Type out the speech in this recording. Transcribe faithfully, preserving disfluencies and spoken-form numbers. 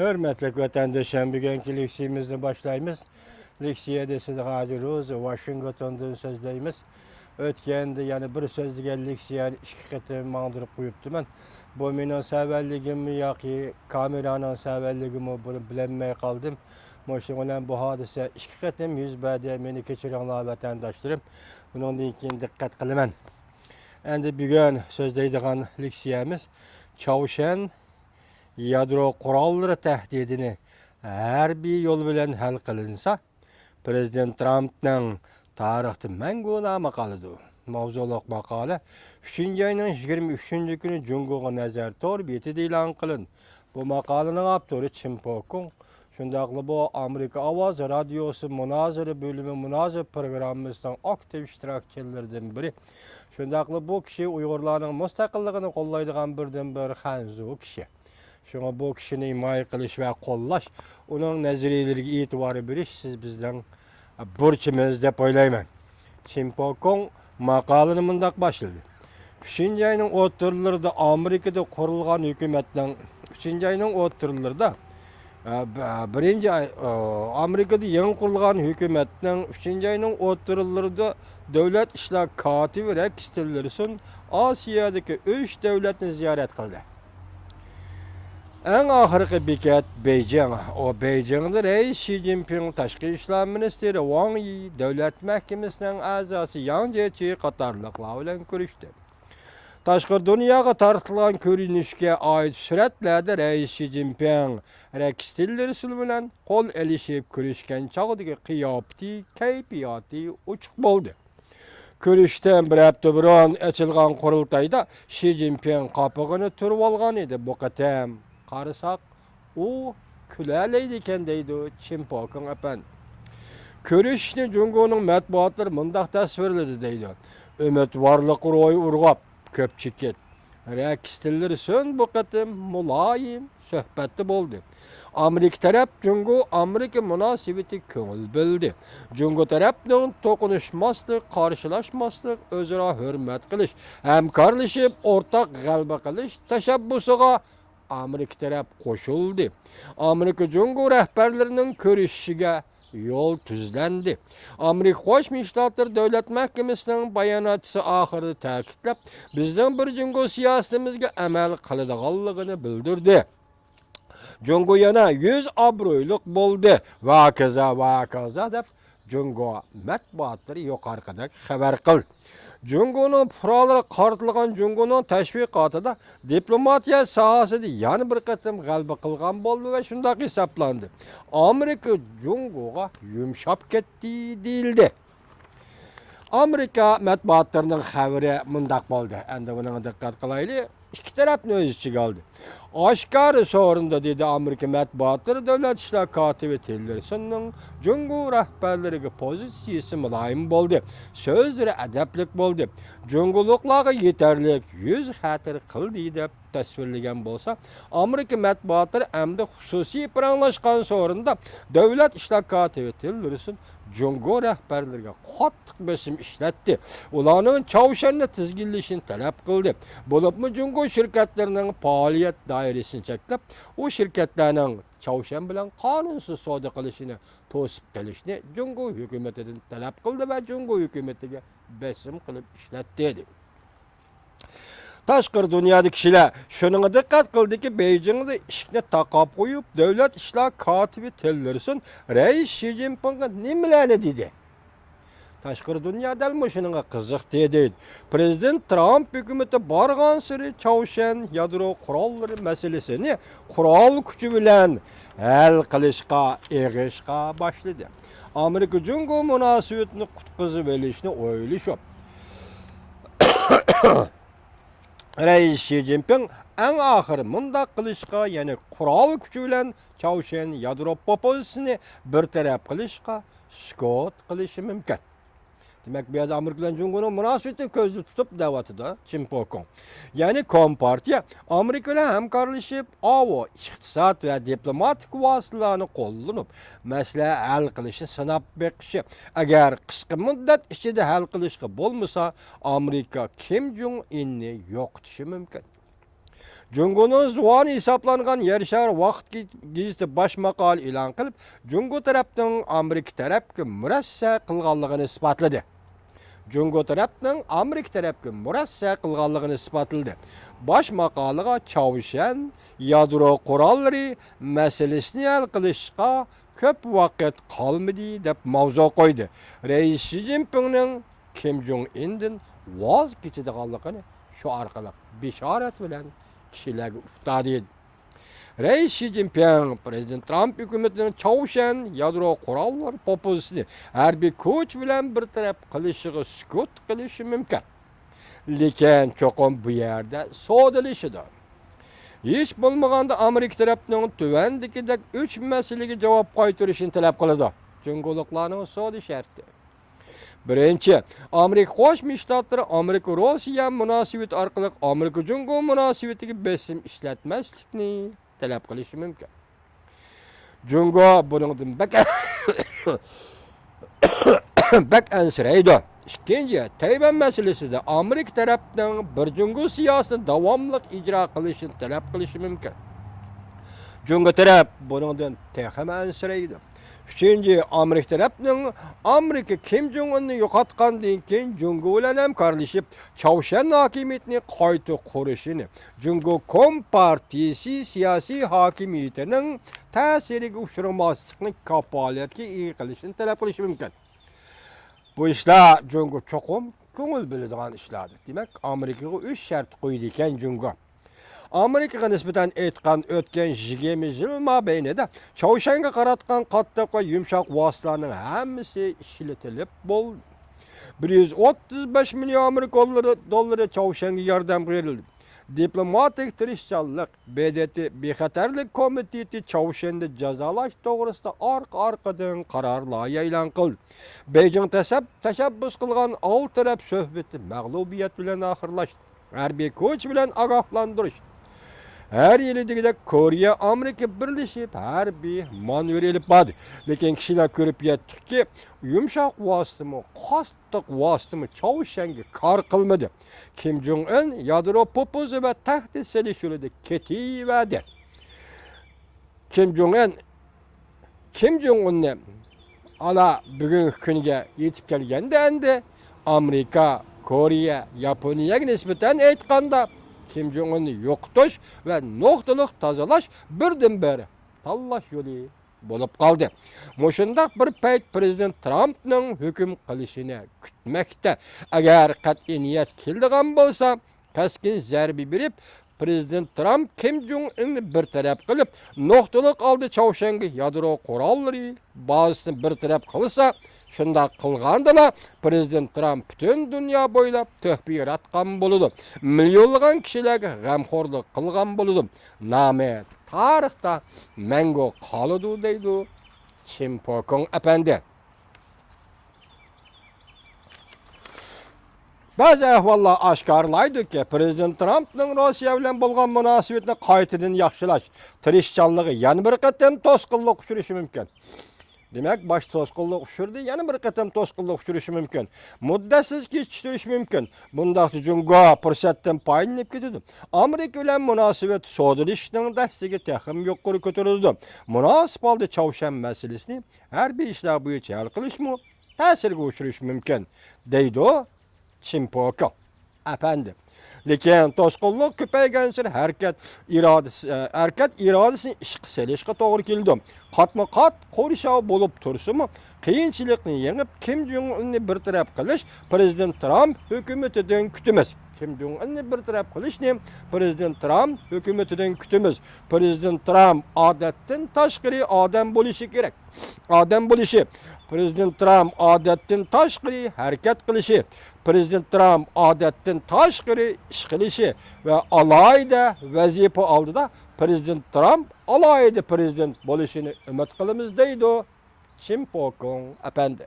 ھۆرمەتلىك ۋەتەندىشىم، بۈگۈنكى لېكسىيىمىزنى باشلايمىز. لېكسىيەدە سىزگە ھازىر روز ۋاشىنگتوندىن سۆزلەيمىز. ئۆتكەندە يەنە بىر سۆز دېگەن لېكسىيەنى ئىككى قېتىم ماڭدۇرۇپ قويۇپتىمەن. بۇ مېنىڭ سەۋەنلىكىممۇ ياكى كامېرانىڭ سەۋەنلىكىمۇ، بۇنى بىلەلمەي قالدىم. مۇشۇنىڭ بىلەن بۇ ھادىسە ئىككى قېتىم يۈز بەردى. مېنى كەچۈرۈڭلار، ۋەتەنداشلىرىم. بۇنىڭدىن كېيىن دىققەت قىلىمەن. ئەمدى بۈگۈن سۆزلەيدىغان لېكسىيەمىز چاۋشيەن يادرو قوراللىرى تەھدىتىنى ھەربىي يول بىلەن ھەل قىلىنسا، پىرېزىدېنت ترامپنىڭ تارىختا مەڭگۈ نامى قالىدۇ. ماۋزۇلۇق ماقالە ئۈچىنچى ئاينىڭ يىگىرمە ئۈچىنچى كۈنى جۇڭگوغا نەزەر تور بېتىدە ئېلان قىلىندى. بۇ ماقالىنىڭ ئاپتورى چىن پوكۇڭ. شۇنداقلا بۇ ئامېرىكا ئاۋازى رادىيوسى مۇنازىرە بۆلۈمى مۇنازىرە پروگراممىسىنىڭ ئاكتىپ ئىشتىراكچىلىرىدىن بىرى. شۇنداقلا بۇ كىشى ئۇيغۇرلارنىڭ مۇستەقىللىقىنى قوللايدىغان بىردىنبىر خەنزۇ كىشى. شۇڭا بۇ كىشىنى ھىمايە قىلىش ۋە قوللاش، ئۇنىڭ نەزەرىيەلىرىگە ئېتىبار بېرىش سىز بىزنىڭ بۇرچىمىز دەپ ئويلايمەن. چىن پوكۇڭ ماقالىنى مۇنداق باشلىدى. ئۈچىنچى ئاينىڭ ئوتتۇرىلىرىدا ئامېرىكىدا قۇرۇلغان ھۆكۈمەتنىڭ، ئۈچىنچى ئاينىڭ ئوتتۇرىلىرىدا، ئە، ب-، بىرىنچى ئاي، ئۇ، ئامېرىكىدا يېڭى قۇرۇلغان ھۆكۈمەتنىڭ ئۈچىنچى ئاينىڭ ئوتتۇرىلىرىدا دۆلەت ئىشلار كاتىپى رېكس تىللېرسون ئاسىيادىكى ئۈچ دۆلەتنى زىيارەت قىلدى. ئەڭ ئاخىرقى بېكەت بېيجىڭ. ئۇ بېيجىڭدا رەئىس شى جىنپىڭ، تاشقى ئىشلار مىنىستىرى ۋاڭ يى، دۆلەت مەھكىمىسىنىڭ ئەزاسى ياڭ جيېچى قاتارلىقلار بىلەن كۆرۈشتى. تاشقى دۇنياغا تارقىتىلغان كۆرۈنۈشكە ئائىت سۈرەتلەردە رەئىس شى جىنپىڭ رېكس تىللېرسون بىلەن قول ئېلىشىپ كۆرۈشكەن چاغدىكى قىياپىتى، كەيپىياتى ئوچۇق بولدى. كۆرۈشتىن بىر ھەپتە بۇرۇن ئېچىلغان قۇرۇلتايدا شى جىنپىڭ قاپىقىنى تۈرۈۋالغان ئىدى. بۇ قېتىم قارىساق، ئۇ كۈلەلەيدىكەن، دەيدۇ چىن پوكىڭ ئەپەندى. كۆرۈشۈشنى جۇڭگونىڭ مەتبۇئاتلىرى مۇنداق تەسۋىرلىدى، دەيدۇ. ئۈمىدۋارلىق روھى ئۇرغاپ، كۆپ چېكىت. رېكس تىللېرسون بۇ قېتىم مۇلايىم سۆھبەتتە بولدى. ئامېرىكا تەرەپ جۇڭگو ئامېرىكا مۇناسىۋىتىگە كۆڭۈل بۆلدى. جۇڭگو تەرەپنىڭ توقۇنۇشماسلىق، قارشىلاشماسلىق، ئۆزئارا ھۆرمەت قىلىش، ھەمكارلىشىپ ئورتاق غەلىبە قىلىش تەشەببۇسىغا ئامېرىكا تەرەپ قوشۇلدى. ئامېرىكا جۇڭگو رەھبەرلىرىنىڭ كۆرۈشۈشىگە يول تۈزلەندى. ئامېرىكا قوشما شتاتلىرى دۆلەت مەھكىمىسىنىڭ باياناتچىسى ئاخىرىدا تەكىتلەپ، بىزنىڭ بىر جۇڭگو سىياسىتىمىزگە ئەمەل قىلىدىغانلىقىنى بىلدۈردى. جۇڭگو يەنە يۈز ئابرۇيلۇق بولدى، ۋە ھاكازا، ۋە ھاكازا دەپ جۇڭگو مەتبۇئاتلىرى يۇقىرىقىدەك خەۋەر قىلدى. جۇڭگونىڭ پۇقرالىرىغا قارىتىلغان جۇڭگونىڭ تەشۋىقاتىدا دىپلوماتىيە ساھەسىدە يەنە بىر قېتىم غەلىبە قىلغان بولدى ۋە شۇنداق ھېسابلاندى. ئامېرىكا جۇڭگوغا يۇمشاپ كەتتى دېيىلدى. ئامېرىكا مەتبۇئاتلىرىنىڭ خەۋىرى مۇنداق بولدى. ئەمدى بۇنىڭغا دىققەت قىلايلى. ئىككى تەرەپنى ئۆز ئىچىگە ئالدى. ئاشكارا سورۇندا، دېدى ئامېرىكا مەتبۇئاتلىرى، دۆلەت ئىشلار كاتىپى تىللېرسوننىڭ جۇڭگو رەھبەرلىرىگە پوزىتسىيىسى مۇلايىم بولدى. سۆزلىرى ئەدەپلىك بولدى. جۇڭگولۇقلارغا يېتەرلىك يۈز خەتىرە قىلدى، دەپ تەسۋىرلىگەن بولسا، ئامېرىكا مەتبۇئاتلىرى ئەمدى خۇسۇسىي پاراڭلاشقان سورۇندا دۆلەت ئىشلار كاتىپى تىللېرسون جۇڭگو رەھبەرلىرىگە قاتتىق بېسىم ئىشلەتتى. ئۇلارنىڭ چاۋشيەننى تىزگىنلىشىنى تەلەپ قىلدى. بولۇپمۇ جۇڭگو شىركەتلىرىنىڭ پائالىيەت دائىرىسىنى چەكلەپ، ئۇ شىركەتلەرنىڭ چاۋشيەن بىلەن قانۇنسىز سودا قىلىشىنى توسۇپ قېلىشنى جۇڭگو ھۆكۈمىتىدىن تەلەپ قىلدى ۋە جۇڭگو ھۆكۈمىتىگە بېسىم قىلىپ ئىشلەتتى، دېدى. تاشقىرى دۇنيادا كىشىلەر شۇنىڭغا دىققەت قىلدىكى، بېيجىڭدا ئىشىكنى تاقاپ قويۇپ، دۆلەت ئىشلار كاتىپى تىللېرسون رەئىس شى جىنپىڭغا نېمىلەرنى دېدى؟ تاشقىرى دۇنيا دەل مۇشۇنىڭغا قىزىقتى، دېدى. پىرېزىدېنت ترامپ ھۆكۈمىتى بارغانسېرى چاۋشيەن يادرو قوراللىرى مەسىلىسىنى قورال كۈچى بىلەن ھەل قىلىشقا ئېغىشقا باشلىدى. ئامېرىكا جۇڭگو مۇناسىۋىتىنى قۇتقۇزۇۋېلىشنى ئويلىشىپ، رەئىس شى جىنپىڭ ئەڭ ئاخىرى مۇنداق قىلىشقا، يەنى قورال كۈچى بىلەن چاۋشيەن يادرو پروپوزىتسىيىسىنى بىر تەرەپ قىلىشقا سۈكۈت قىلىشى مۇمكىن. دېمەك، بۇ يەردە ئامېرىكا بىلەن جۇڭگونىڭ مۇناسىۋىتىنى كۆزدە تۇتۇپ دەۋاتىدۇ چىن پوكۇڭ. يەنى كومپارتىيە ئامېرىكا بىلەن ھەمكارلىشىپ، ئاۋۇ ئىقتىساد ۋە دىپلوماتىك ۋاسىتىلەرنى قوللىنىپ، مەسىلە ھەل قىلىشنى سىناپ بېقىشى، ئەگەر قىسقا مۇددەت ئىچىدە ھەل قىلىشقا بولمىسا، ئامېرىكا كىم جۇڭ ئىننى يوقىتىشى مۇمكىن. جۇڭگونىڭ زۇۋانى ھېسابلانغان يەر شارى ۋاقىت گېزىتى باش ماقالە ئېلان قىلىپ، جۇڭگو تەرەپنىڭ ئامېرىكا تەرەپكە مۇرەسسە قىلغانلىقىنى ئىسپاتلىدى. جۇڭگو تەرەپنىڭ ئامېرىكا تەرەپكە مۇرەسسە قىلغانلىقىنى ئىسپاتلىدى. باش ماقالىغا چاۋشيەن يادرو قوراللىرى مەسىلىسىنى ھەل قىلىشقا كۆپ ۋاقىت قالمىدى، دەپ ماۋزۇ قويدى. رەئىس شى جىنپىڭنىڭ كىم جۇڭ ئىندىن ۋاز كېچىدىغانلىقىنى شۇ ئارقىلىق بېشارەت بىلەن كىشىلەرگە ئۇقتۇردى. رەئىس شى جىنپىڭ پىرېزىدېنت ترامپ ھۆكۈمىتىنىڭ چاۋشيەن يادرو قوراللىرى پوپوزىسىنى ھەربىي كۈچ بىلەن بىر تەرەپ قىلىشىغا سۈكۈت قىلىشى مۇمكىن. لېكىن چوقۇم بۇ يەردە سودىلىشىدۇ. ھېچ بولمىغاندا ئامېرىكا تەرەپنىڭ تۆۋەندىكىدەك ئۈچ مەسىلىگە جاۋاب قايتۇرۇشىنى تەلەپ قىلىدۇ. جۇڭگولۇقلارنىڭ سودا شەرتى. بىرىنچى، ئامېرىكا قوشما شتاتلىرى ئامېرىكا روسىيە مۇناسىۋىتى ئارقىلىق ئامېرىكا جۇڭگو مۇناسىۋىتىگە بېسىم ئىشلەتمەسلىكنى تەلەپ قىلىشى مۇمكىن. جۇڭگو بۇنىڭدىن بەك، بەك ئەنسىرەيدۇ. ئىككىنچى، تەيۋەن مەسىلىسىدە ئامېرىكا تەرەپنىڭ بىر جۇڭگو سىياسىتىنى داۋاملىق ئىجرا قىلىشىنى تەلەپ قىلىشى مۇمكىن. جۇڭگو تەرەپ بۇنىڭدىن تېخىمۇ ئەنسىرەيدۇ. ئۈچىنچى، ئامېرىكا تەرەپنىڭ ئامېرىكا كىم جۇڭ ئۇننى يوقاتقاندىن كېيىن جۇڭگو بىلەن ھەمكارلىشىپ، چاۋشيەن ھاكىمىيىتىنى قايتا قۇرۇشىنى، جۇڭگو كومپارتىيىسى سىياسىي ھاكىمىيىتىنىڭ تەسىرىگە ئۇچرىماسلىقنى كاپالەتكە ئىگە قىلىشىنى تەلەپ قىلىشى مۇمكىن. بۇ ئىشلار جۇڭگو چوقۇم كۆڭۈل بۆلىدىغان ئىشلاردۇر. دېمەك، ئامېرىكىغا ئۈچ شەرت قويىدىكەن جۇڭگو. ئامېرىكىغا نىسبەتەن ئېيتقان، ئۆتكەن يىگىرمە يىل مابەينىدە چاۋشيەنگە قاراتقان قاتتىق ۋە يۇمشاق ۋاسىتىلەرنىڭ ھەممىسى ئىشلىتىلىپ بولدى. بىر يۈز ئوتتۇز بەش مىليون ئامېرىكا دوللىرى، دوللىرى چاۋشيەنگە ياردەمگە بېرىلدى. دىپلوماتىك تىرىشچانلىق، ب د ت بىخەتەرلىك كومىتېتى چاۋشيەننى جازالاش توغرىسىدا ئارقا-ئارقىدىن قارار لايىھە ئېلان قىلدى. بەيجىڭ تەسەب-، تەشەببۇس قىلغان ئالدى تەرەپ سۆھبىتى مەغلۇبىيەت بىلەن ئاخىرلاشتى. ھەربىي كۈچ بىلەن ئاگاھلاندۇرۇش. ھەر يىلى دېگۈدەك كورېيە، ئامېرىكا بىرلىشىپ ھەربىي مانېۋىر ئېلىپ باردى. لېكىن كىشىلەر كۆرۈپ يەتتۇقكى، يۇمشاق ۋاسىتىمۇ، قاتتىق ۋاسىتىمۇ چاۋشيەنگە كار قىلمىدى. كىم جۇڭ ئۇن يادرو پوپوزى ۋە تەھدىت سېلىش يولىدا كېتىۋەردى. كىم جۇڭ ئۇن، كىم جۇڭ ئۇننى ئالا بۈگۈنكى كۈنگە يېتىپ كەلگەندە ئەمدى ئامېرىكا، كورېيە، ياپونىيەگە نىسبەتەن ئېيتقاندا، كىم جۇڭ ئۇننى يوقىتىش ۋە نۇقتىلىق تازىلاش بىردىنبىر تاللاش يولى بولۇپ قالدى. مۇشۇنداق بىر پەيت پىرېزىدېنت ترامپنىڭ ھۆكۈم قىلىشىنى كۈتمەكتە. ئەگەر قەتئىي نىيەت كېلىدىغان بولسا، كەسكىن زەربە بېرىپ، پىرېزىدېنت ترامپ كىم جۇڭ ئۇننى بىر تەرەپ قىلىپ، نۇقتىلىق ھالدا چاۋشيەنگە يادرو قوراللىرى بازىسىنى بىر تەرەپ قىلسا، شۇنداق قىلغاندىلا پىرېزىدېنت ترامپ پۈتۈن دۇنيا بويلاپ تۆھپە ياراتقان بولىدۇ. مىليونلىغان كىشىلەرگە غەمخورلۇق قىلغان بولىدۇ. نامى تارىختا مەڭگۈ قالىدۇ، دەيدۇ چىن پوكۇڭ ئەپەندى. بەزى ئەھۋاللار ئاشكارىلايدۇكى، پىرېزىدېنت ترامپنىڭ روسىيە بىلەن بولغان مۇناسىۋىتىنى قايتىدىن ياخشىلاش تىرىشچانلىقى يەنە بىر قېتىم توسقۇنلۇققا ئۇچرىشى مۇمكىن. دېمەك، باشتا توسقۇنلۇققا ئۇچرىدى، يەنە بىر قېتىم توسقۇنلۇققا ئۇچرىشى مۇمكىن. مۇددەتسىز كېچىكتۈرۈشى مۇمكىن. بۇنداقتا جۇڭگو پۇرسەتتىن پايدىلىنىپ كېتىدۇ. ئامېرىكا بىلەن مۇناسىۋەت سودىلىشىشنىڭ دەستىگە تېخىمۇ يۇقىرى كۆتۈرۈلىدۇ. مۇناسىپ ھالدا چاۋشيەن مەسىلىسىنى ھەربىي ئىشلار بويىچە ھەل قىلىشمۇ تەسىرگە ئۇچرىشى مۇمكىن، دەيدۇ چىن پوكۇڭ ئەپەندى. لېكىن توسقۇنلۇق كۆپەيگەنسېرى ھەرىكەت ئىرادىسى، ھەرىكەت ئىرادىسىنى ئىشقا سېلىشقا توغرا كېلىدۇ. قاتمۇ قات قورشاۋ بولۇپ تۇرسىمۇ، قىيىنچىلىقنى يېڭىپ، كىم جۇڭ ئۇننى بىر تەرەپ قىلىش پىرېزىدېنت ترامپ ھۆكۈمىتىدىن كۈتىمىز. كىم جۇڭ ئۇننى بىر تەرەپ قىلىشنى پىرېزىدېنت ترامپ ھۆكۈمىتىدىن كۈتىمىز. پىرېزىدېنت ترامپ ئادەتتىن تاشقىرى ئادەم بولۇشى كېرەك. ئادەم بولۇشى، پىرېزىدېنت ترامپ ئادەتتىن تاشقىرى ھەرىكەت قىلىشى، پىرېزىدېنت ترامپ ئادەتتىن تاشقىرى ئىش قىلىشى ۋە ئالاھىدە ۋەزىپە ئالدىدا پىرېزىدېنت ترامپ ئالاھىدە پىرېزىدېنت بولۇشىنى ئۈمىد قىلىمىز، دەيدۇ چىن پوكۇڭ ئەپەندى.